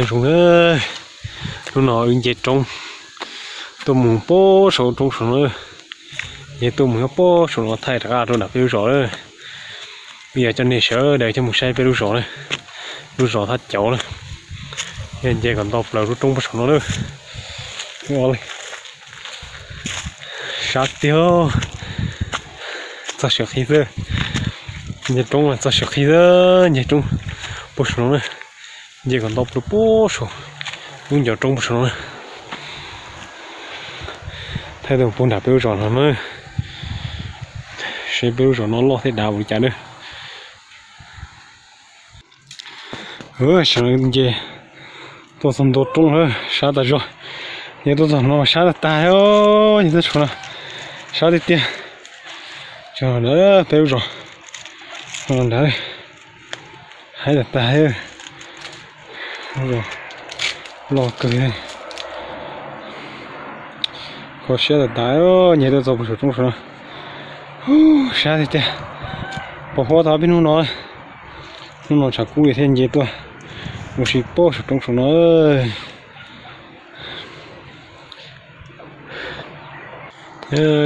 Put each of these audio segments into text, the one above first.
Zoo, hnub no wb nce roob tuaj mus pem saum roob saum no, nce tuaj mus nyob pem saum no thaij rov qab rau nram peb lub zos lawm. Wb yuav coj nej sawv daws coj mus saib peb lub zos na, lub zos Thaj Cauv na. Yog nce kom nto plaws lub roob pem saum no lawm. Sab tiag, txog siav qhi xwb. Nce roob txog siav qhi xwb, nce roob pem saum no na. Nce kom nto plaws pem saum, lub ncov roob pem saum no na. Thaij tuaj puag nram peb lub zos no na, seb peb lub zos no loj thiab dav ua li cas na. Sawv daws nce tuaj txog ntua roob lawm, sab tas zog. Nce tuaj txog no sab tag tag, nce tuaj txog no sab tiag tiag. Tso peb lub zos no nrad, haib tag tag, loj kawg. Kho siab tas tas, nce tuaj txog puag saum roob saum no. Sab tiag tiag, pos huab tau peb hnub no, hnub no tshav kub thiaj nce tuaj ua si pem saum roob saum no.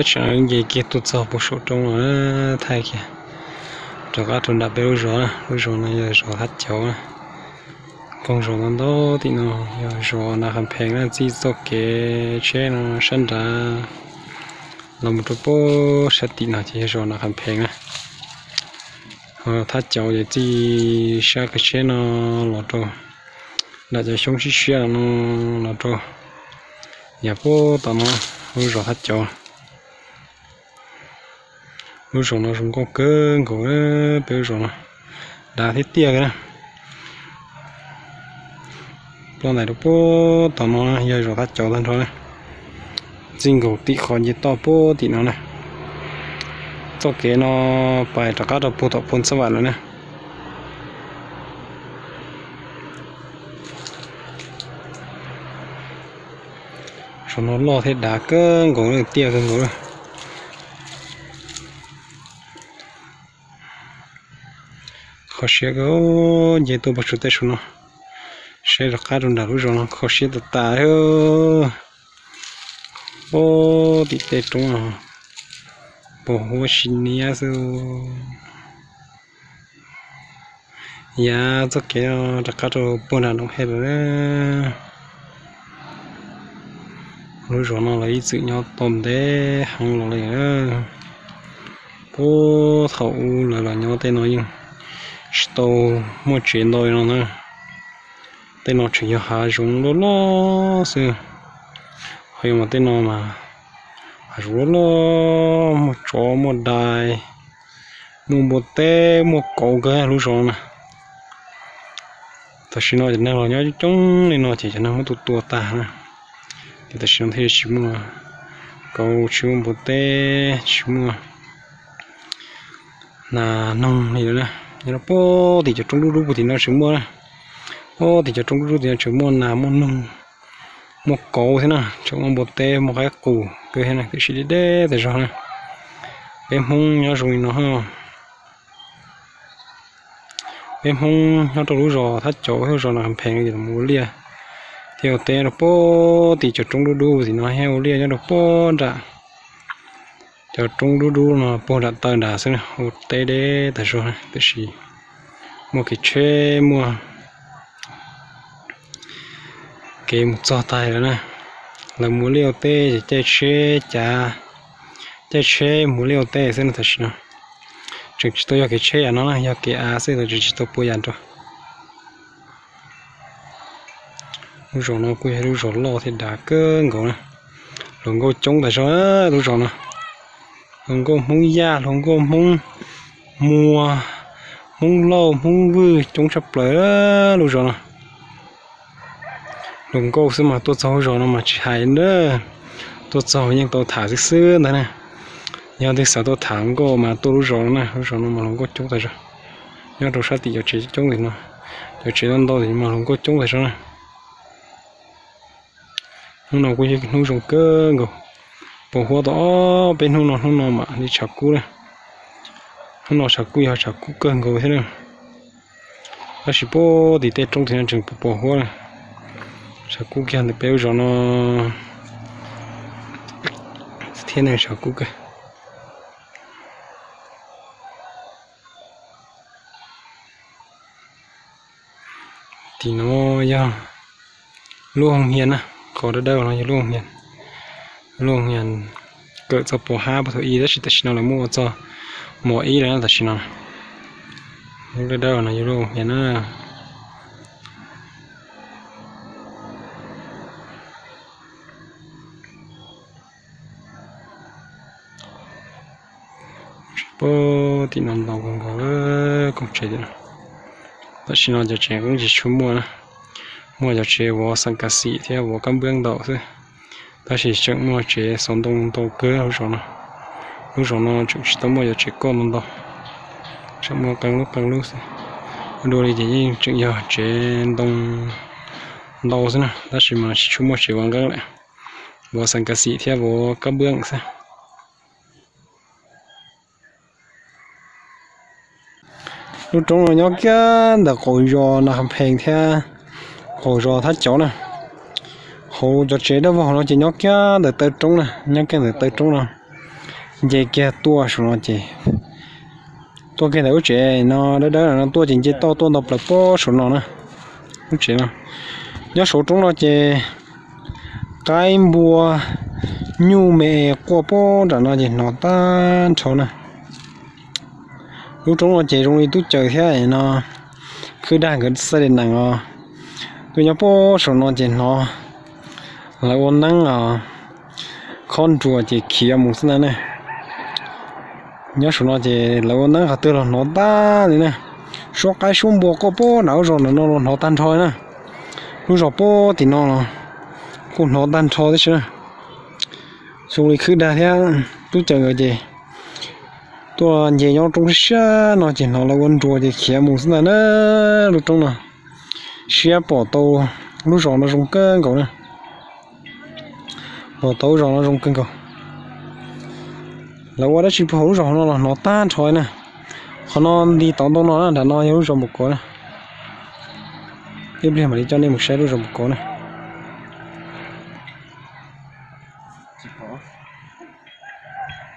Tseem nce kiag tuaj txog puag saum roob no, thaij kiag rov qab rau nram peb lub zos, lub zos no yog zos Thaj Cauv. Koog zos no ntau tim no yog zos Nas Qhas Phees na, txij txoj kev tsheb no sab nrad los mus rau pem sab tim no ces yog zos Nas Qhas Phees na. Ho Thaj Cauv ces txij sab kev tsheb no los rau nram cov xyoob sib siab no los rau yav puag tom no, lub zos Thaj Cauv. Lub zos no zoo nkauj kawg nkaus, peb lub zos no dav thiab tiaj kawg na. Ploj ntais rau puag tom no yog zos Thaj Cauv tag nrho na. Txij nkaus tim qhov nce toj puag tim no na. Txoj kev no pais rov qab rau puag tom Phoos Xab Vam lawm na. Zos no loj thiab dav kawg nkaus, tiaj kawg nkaus. Kho siab kawg, nce tuaj puag saum tej saum no, saib rov qab rau nram lub zos no kho siab tas tas. Puag tim tej roob no, pos huab si niab xwb. Yav txoj kev rov qab rau puag nram Noom Hej lawm. Lub zos no los ib txwm nyob tau ntev heev los li. Puag thaum ub lawv los nyob tej no yeej tsis tau muaj tsev ntau li no na. Tej no tseem yog hav zoov loj loj xwb. Ho yog mas tej no mas hav zoov loj loj, muaj tsov muaj dais, muaj npua teb muaj kauv kawg lub zos no na. Tam sim no cov neeg los nyob coob coob li no ces cov neeg muab tua tua tag na. Ces tam sim no thiaj tsis muaj kauv, tsis muaj npua teb, tsis muaj nas noog li lawm na. Nyob rau puag tim cov roob dub dub puag tim no tseem muaj na. Puag tim cov roob dub dub tim no tseem muaj nas muaj noog, muaj kauv thiab na, tseem muaj npua teb muaj qaib qus kawg thiab na, tiam sis deb deb tas zog na. Peb Hmoob nyob zoo li no. Peb Hmoob nyob rau lub zos Thab Cauv thiab zos Nas Phees no ces mus ua liaj thiab ua teb rau puag tim cov roob dub dub tim no thiab ua liaj nyob rau puag nram cov roob dub dub no puag nram taw nrad xwb, ua teb deb tas zog na, tiam sis muaj kev tsheb muaj kev mus txog tag lawm na. Lawv mus ua liaj ua teb ces caij tsheb cav, caij tsheb mus ua liaj ua teb xwb no tam sim no. Tseem tsis tau yog kev tsheb yam no na, yog kev av xwb, lawv tseem tsis tau pua yam rau. Lub zos no kuj yog lub zos loj thiab dav kawg nkaus na. Hluas nkauj coob tas zog lub zos no. Hluas nkauj Hmoob Yaj, hluas nkauj Hmoob Muas, Hmoob Lauj, Hmoob Vwj coob tshaj plaws lub zos no. Hluas nkauj xwb mas tuaj txog lub zos no mas tsis hais na, tuaj txog yeej tau tham xwb xwb ntag na. Yog leej twg xav tuaj tham nkauj mas tuaj lub zos no na, lub zos no mas hluas nkauj coob tas zog. Nyob rau sab tim cov tsev coob tim no, cov tsev ntau ntau tim no mas hluas nkauj coob tas zog na. Hnub no kuj yog hnub zoo kawg nkaus, pos huab tau ob peb hnub no, hnub no mam li tshav kub na. Hnub no tshav kub yog tshav kub kawg nkaus thiab na. Tab sis puag tim tej roob tim no tseem pos huab na. Sav kub kiag ntawm peb lub zos no thiab ne, sav kub kawg. Tim no yog lub hoo hias na, qhov dawb dawb no yog lub hoo hias. Lub hoo hias kawm txog pov hab puag thaum ib, tab sis tam sim no lawv muab ua txog mos ib lawm na tam sim no. Lub dawb dawb no yog lub hoo hias na. Puag tim no ntau kawg nkaus koom tsev. Tam sim no cov tsev qeeb tsis tshua muaj na, muaj cov tsev vov xas kas xim thiab vov kab npab ntau xwb. Tab sis tseem muaj tsev xov ntoo ntau kawg lub zos no. Lub zos no tseem tsis tau muaj cov tsev koj ntau ntau, tseem muaj qee lub qee lub xwb. Ua dua li ces yeej tseem yog tsev ntoo ntau xwb na, tab sis mas tsis tshua muaj tsev vov nqeeb lawm, vov xas kas xim thiab vov kab npab xwb. Lub roob no nyob kiag ntawm qaum zos Nas Khas Phees thiab qaum zos Thab Cauv na. Hauv cov tsev dawb vog no ces nyob kiag ntawm taw roob na, nyob kiag ntawm taw roob no. Nce kiag tuaj saum no ces, tuaj kiag ntawm lub tsev no dawb dawb no tuaj ces nce toj tuaj nto plaws puag saum no na. Lub tsev no nyob saum roob no ces qaib npua nyuj me quaj puag nram no ces hnov tag nrho na. Lub roob no ces zoo li tub caws thiab no, khwb dag nkawd xaj li nees os, tuaj nyob puag saum no ces hnov lawv ua neeb os, khob nruas ces khiav mus xwb ntag ne. Nyob saum no ces lawv ua neeb qhov twg los hnov tag li na. Suab qaib suab npua quaj puag nram lub zos ntawm no los hnov tag nrho na. Lub zos puag tim no los kuj hnov tag nrho tib si na. Zoo li khwb dag thiab tub caws nkawd ces tuaj nce nyob roob siab siab no ces hnov lawv ua nruas ces khiav mus xwb ntag na. Lub roob no siab pom tau lub zos no zoo kawg nkaus na. Pom tau lub zos no zoo kawg nkaus. Lawv ua dab tsi puag hauv lub zos no los hnov tag nrho na. Qhov no nti tod ntau no na, nram no yog lub zos Npus Kos na. Ib pliag mam li coj nej mus saib lub zos Npus Kos na.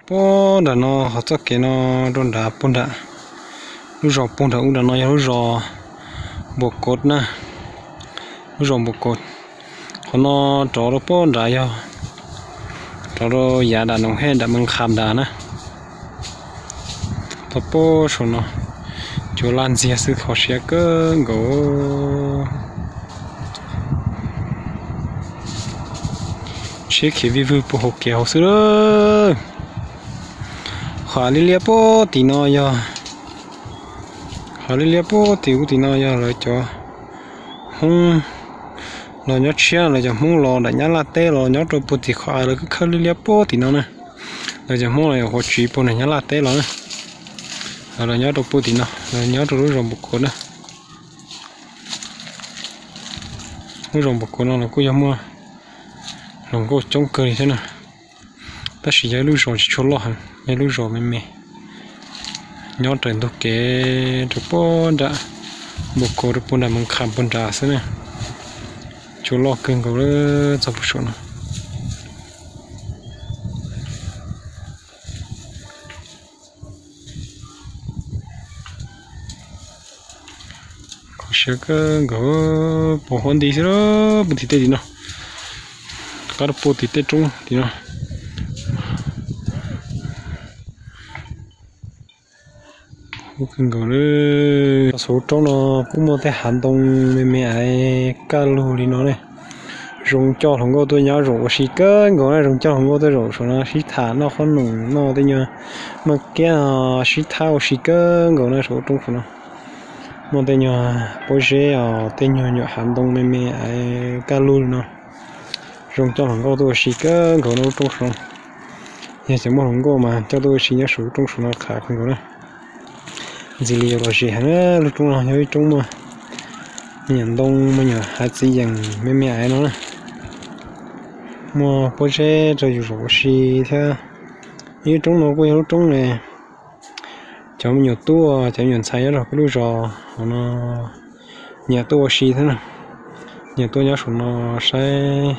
Puag nram no qhov txoj kev no rau nrad puag nram, lub zos puag nram ub nram no yog lub zos Npus Kos na. Lub zos Npus Kos, qhov no rov rau puag nrad yog rov rau yav dam Noom Hej dam Mees Kham nrad na. Tau puag saum no, cua laj ntxiag xwb kho siab kawg nkaus. Tsheb khiav vij vwg puag hauv kev hauv xwb lawm. Qhov av liab liab puag tim no yog, qhov liab liab puag tim ub tim no yog lawv cov Hmoob los nyob tshiab, lawv cov Hmoob los nram Nyab Laj teb los nyob rau puag tim qhov av lawv khawb khawb liab liab puag tim no na. Lawv cov Hmoob los yuav qhuav tsiv puag nram Nyab Laj teb los na. Lawv los nyob rau puag tim no, lawv nyob rau lub zos Npus Kos na. Lub zos Npus Kos no los kuj yog muaj hluas nkauj coob kawg li thiab na. Tab sis yog ib lub zos tsis tshua loj heev, yog ib lub zos me me, nyob raws ntug kev rau puag nram Npus Kos rau puag nram Mees Kham puag nrad xwb na. Tsis tshua loj kawg nkaus li, txog puag saum no. Kho siab kawg nkaus, pos huab nti xwb, puag tim tej tim no, qab rau puag tim tej roob tim no. Kawg nkaus li. Saum roob no kuj muaj tej hav ntoo me me ais kaj lug li no ne. Zoo coj hluas nkauj tuaj nyob zaum ua si kawg nkaus na, zoo coj hluas nkauj tuaj zaum saum no sib tham noj qhob noom noj tej nyuag noj kiab sib thab ua si kawg nkaus na saum roob saum no. Muaj tej nyuag pob zeb os, tej nyuag nyuam hav ntoo me me ais kaj lug li no. Zoo coj hluas nkauj tuaj ua si kawg nkaus no lub roob saum no. Yog cov muaj hluas nkauj mas coj tuaj ua si nyob saum lub roob saum no qhov kawg nkaus na. Ntxim li yuav lom zem heev na, lub roob no yog ib roob muaj me nyuam ntoo me nyuam hav txiv yeem me me ais no na. Muaj pob zeb rau yus zaum ua si thiab. Ib roob no kuj yog lub roob ne, cov me nyuam tub cov me nyuam ntxhais nyob rau peb lub zos no nyiam tuaj ua si thiab na. Nyiam tuaj nyob saum no saib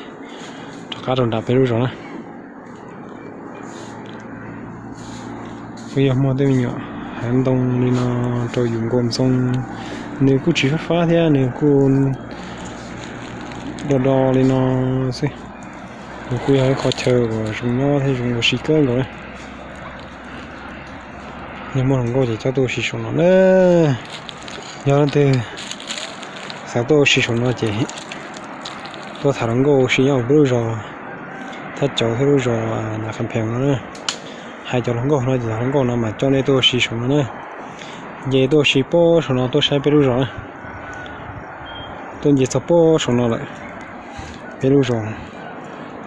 rov qab rau nram peb lub zos na. Kuj yog muaj tej me nyuam hav ntoo li no rau yus nkaum ntxoo, nws kuj tsis fab fab thiab nws kuj do do li no xwb. Nws kuj yog ib qho chaw uas zoo nyob thiab zoo ua si kawg nkaus na. Yog muaj hluas nkauj ces coj tuaj ua si saum no na. Yog leej twg xav tuaj ua si saum no ces tuaj tham hluas nkauj ua si nyob peb lub zos Thaj Cauv thiab lub zos Nas Qha Phees no na. Hais cov hluas nkauj no ces cov hluas nkauj no mas coj nej tuaj ua si saum no na. Nce tuaj ua si puag saum no tuaj saib peb lub zos na. Tuaj nce txog puag saum no lawm. Peb lub zos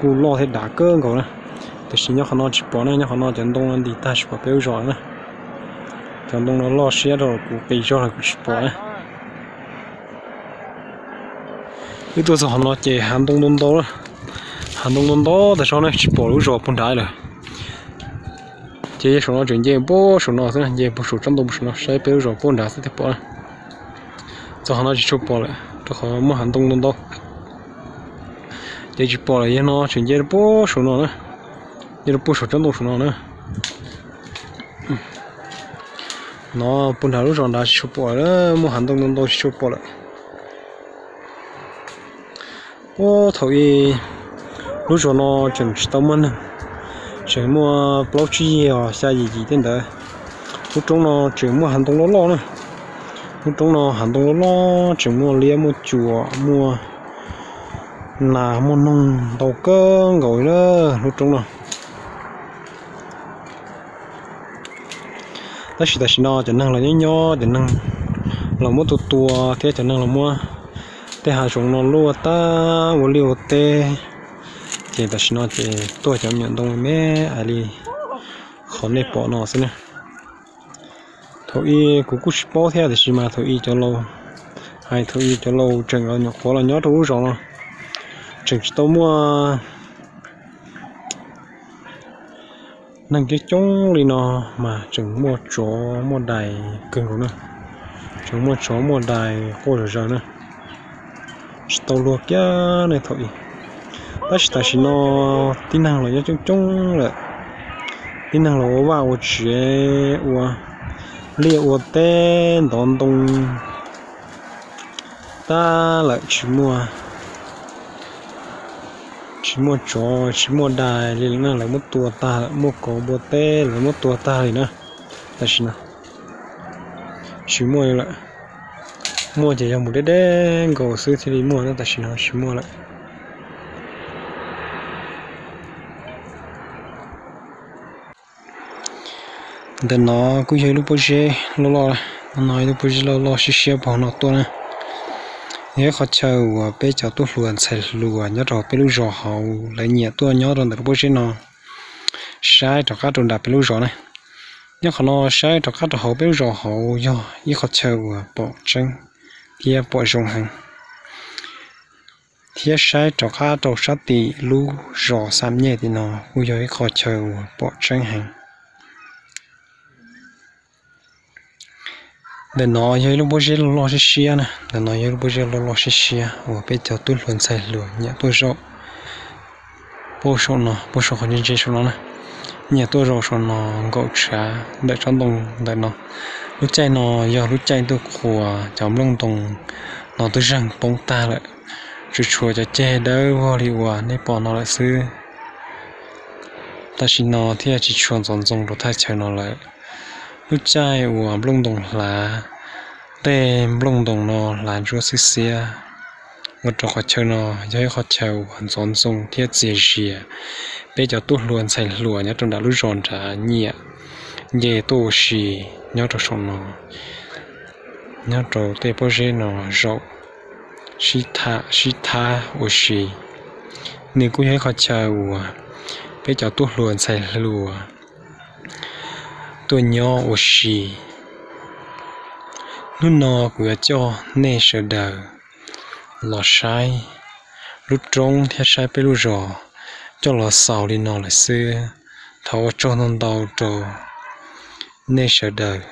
kuj loj thiab dav kawg nkaus na, tiam sis nyob qhov no tsis pom na, nyob qhov no cov ntoo no ntim tag tsis pom peb lub zos na. Cov ntoo no loj siab rau kuv qis zog los kuv tsis pom na. Wb tuaj txog qhov no ces hav ntoo ntau ntau, hav ntoo ntau ntau tas zog ne, tsis pom lub zos puag nrad lawm. Ces yog saum no tseem nce puag saum no xwb, nce puag saum tsob ntoo puag saum no saib peb lub zos puag nrad xwb thiaj pom na. Txog qhov no tsis tshua pom lawm rau qhov muaj hav ntoo ntau ntau. Ces tsis pom lawm, yog no tseem nce puag saum no na, nce rau puag saum tsob ntoo saum no na. No puag nrad lub zos nrad tsis tshua pom lawm, muaj hav ntoo ntau ntau tsis tshua pom lawm. Ub, thaum ub lub zos no tseem tsis tau muaj neeg, tseem muaj plaub tsib yig os, xya yim yim tej ntawd. Lub roob no tseem muaj hav ntoo loj loj na. Lub roob no hav ntoo loj loj, tseem muaj liab muaj cuam, muaj nas muaj noog ntau kawg nkaus li na lub roob no. Tab sis tam sim no cov neeg los nyob nyob, cov neeg los muab tua tua thiab cov neeg los muab tej hav zoov no luaj tag ua liaj ua teb, ces tam sim no ces tuaj cov me nyuam ntoo me me li qhov nej pom no xwb na. Thaum ub kuv kuj tsis paub thiab, tiam sis mas thaum ub cov laus hais, thaum ub cov laus tseem los nyuam qhuav los nyob rau lub zos no, tseem tsis tau muaj neeg coob coob li no mas tseem muaj tsov muaj dais kawg nkaus na. Tseem muaj tsov muaj dais quaj zom zaws na. Tsis tau luag kiag ne thaum ub. Tab sis tam sim no tib neeg los nyob coob coob lawm. Tib neeg los ua vaj ua tsev, ua liaj ua teb, ntov ntoo tag lawm, tsis muaj, tsis muaj tsov tsis muaj dais li lawm na. Lawv muab tua tag lawm, muaj kauv npua teb lawv muab tua tag li na. Tam sim no tsis muaj li lawm. Muaj ces yog mus deb deb nkaus xwb thiaj li muaj na, tam sim no tsis muaj lawm. Ntawm no kuj yog ib lub pob zeb loj loj, no ib lub pob zeb loj loj siab siab puag no tuaj na. Yog ib qhov chaw uas peb cov tub hluas ntxhais hluas nyob rau peb lub zos hauv lawv nyiam tuaj nyob rau ntawm lub pob zeb no saib rov qab rau nram peb lub zos na. Nyob qhov no saib rov qab rau hauv peb lub zos hauv yog ib qhov chaw uas pom tseeb thiab pom zoo heev, thiab saib rov qab rau sab tim lub zos Xam Nyej tim no kuj yog ib qho chaw uas pom tseeb heev. Ntawm no yog ib lub pob zeb loj loj siab siab na, ntawm no yog ib lub pob zeb loj loj siab siab uas peb cov tub hluas ntxhais hluas nyiam tuaj zaum puag saum no, puag saum qhov ntse ntse saum no na. Nyiam tuaj zaum saum no nkaum tshav ntawm tsob ntoo ntawm no. Lub caij no yog lub caij tuaj qhuas cov nplooj ntoo no twb zeeg poob tag lawm, tsuas tshuav cov ceg dawb vog li uas nej pom no lawm xwb. Tam sim no thiaj tsis tshua ntxoov ntxoo rau thaj chaw no lawm. Lub caij uas nplooj ntoo hlav, tej nplooj ntoo no hlav ntsuab xiab xiab, ua rau qhov chaw no yog ib qhov chaw uas ntxoov ntxoo thiab txias zias. Peb cov tub hluas ntxhais hluas nyob rau nram lub zos nrad nyiam nce tuaj ua si nyob rau saum no, nyob rau tej pob zeb no zaum sib tham sib thab ua si. Nws kuj yog ib qho chaw uas peb cov tub hluas ntxhais hluas tuaj nyob ua si. Hnub no kuv yuav coj nej sawv daws los saib lub roob thiab saib peb lub zos coj los xaus li no lawm xwb. Thov ua tsaug ntau ntau rau nej sawv daws.